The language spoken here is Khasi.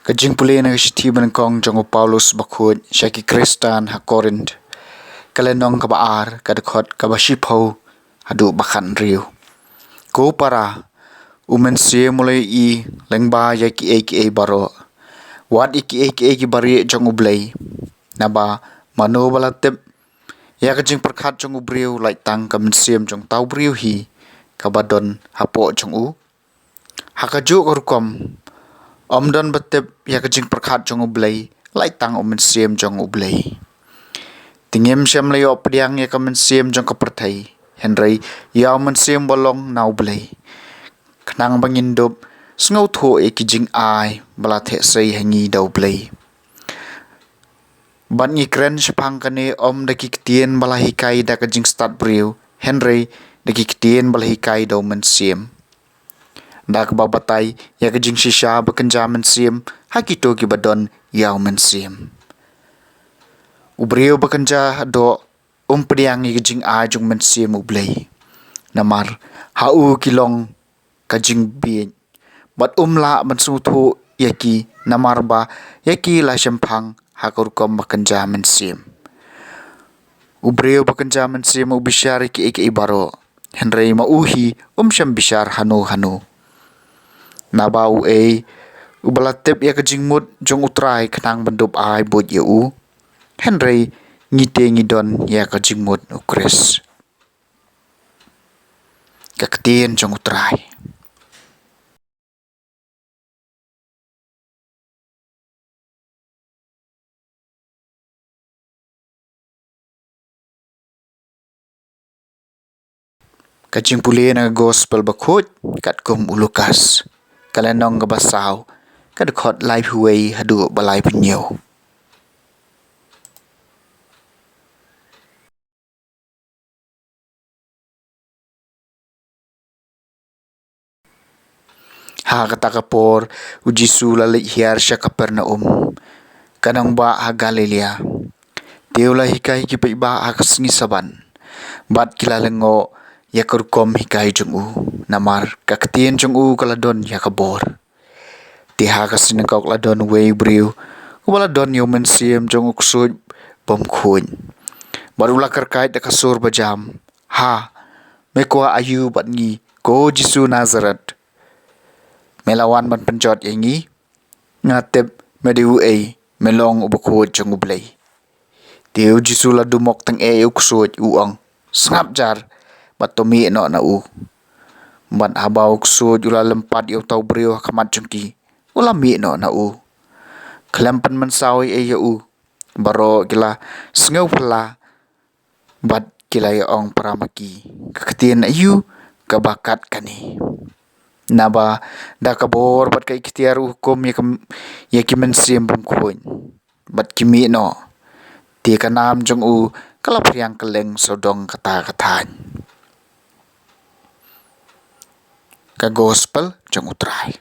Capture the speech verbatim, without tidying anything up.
Ka jingpule na ka shithi banyngkong jong u Paulus bakhuid sha ki Khristan ha Korinth. Ka lynnong kaba ar, ka dkhot kaba shiphew haduh ba khathynriew. Ko para, u Mynsiem u la ïohi lyngba ïa kiei kiei baroh. Wat ïa kiei kiei kiba rieh jong U Blei. Naba mano ba la tip ïa ka jingpyrkhat jong u briew lait tang ka mynsiem jong uta u briew hi kaba don hapoh jong u. Ha kajuh ka rukom, ym don ba tip ïa ka jingpyrkhat jong U Blei lait tang u Mynsiem jong U Blei. Te ngim shym la ïoh pdiang ïa ka mynsiem jong ka pyrthei, hynrei ïa u Mynsiem ba long na U Blei, khnang ba ngin dup sngewthuh ïa ki jingai ba la theh sei ha ngi da U Blei. Bad ngi kren shaphang kane ym da ki ktien ba la hikai da ka jingstad briew, hynrei da ki ktien ba la hikai da u Mynsiem, da kaba batai ïa ka jingshisha ba kynja mynsiem ha kito kiba don ïa u Mynsiem. U briew ba kynja doh um pdiang ïa ka jingai jong u Mynsiem U Blei, namar ha u ki long ka jingbieit, bad um lah ban sngewthuh ïa ki, namar ba ïa ki la shemphang ha ka rukom ba kynja mynsiem. U briew ba kynja mynsiem u bishar ïa kiei kiei baroh, hynrei ma u hi um shym bishar hano hano. Naba uei uba la tip ïa ka jingmut jong U Trai khnang ban dup ai buit ïa u? Hynrei ngi te ngi don ïa ka jingmut U Khrist. Ka ktien jong U Trai. Ka jingpule na ka Gospel bakhuid katkum u Lukas, ka lynnong kaba saw, ka dkhot laiphew wei haduh ba laiphew hynñiew. Ha kata ka por, u Jisu u la leit hiar sha Kapernaum, ka nongbah ha Galilea. Te u la hikai ki paidbah ha ka sngi Sabbath, bad ki la lyngngoh ïa ka rukom hikai jong u, namar ka ktien jong u ka la don ïa ka bor. Te ha ka synagog la don uwei u briew uba la don ïa u mynsiem jong u ksuid bymkhuid. Bad u la kyrkait da ka sur bajam, "Ha, me kwah aïu bad ngi, ko Jisu Nasaret? Me la wan ban pynjot ïa ngi? Nga tip me dei uei, me long u bakhuid jong U Blei." Te u Jisu u la dumok tyngeh ïa u ksuid, u ong, "Sngap jar, bad to mih noh na u." Bad haba u ksuid u la lympat ïa uta u briew ha khmat jong ki, u la mih noh na u. Khlem pynmynsaw ei ei ïa u, baroh ki la sngewphylla, bad ki la ïa ong para ma ki, "Ka ktien aïu kaba kat kane? Naba da ka bor bad ka iktiar u hukum ïa ka, ïa ki mynsiem bymkhuid, bad ki mih noh. Te ka nam jong u ka la phriang kylleng sawdong kata ka thaiñ." Ka Gospel jong U Trai.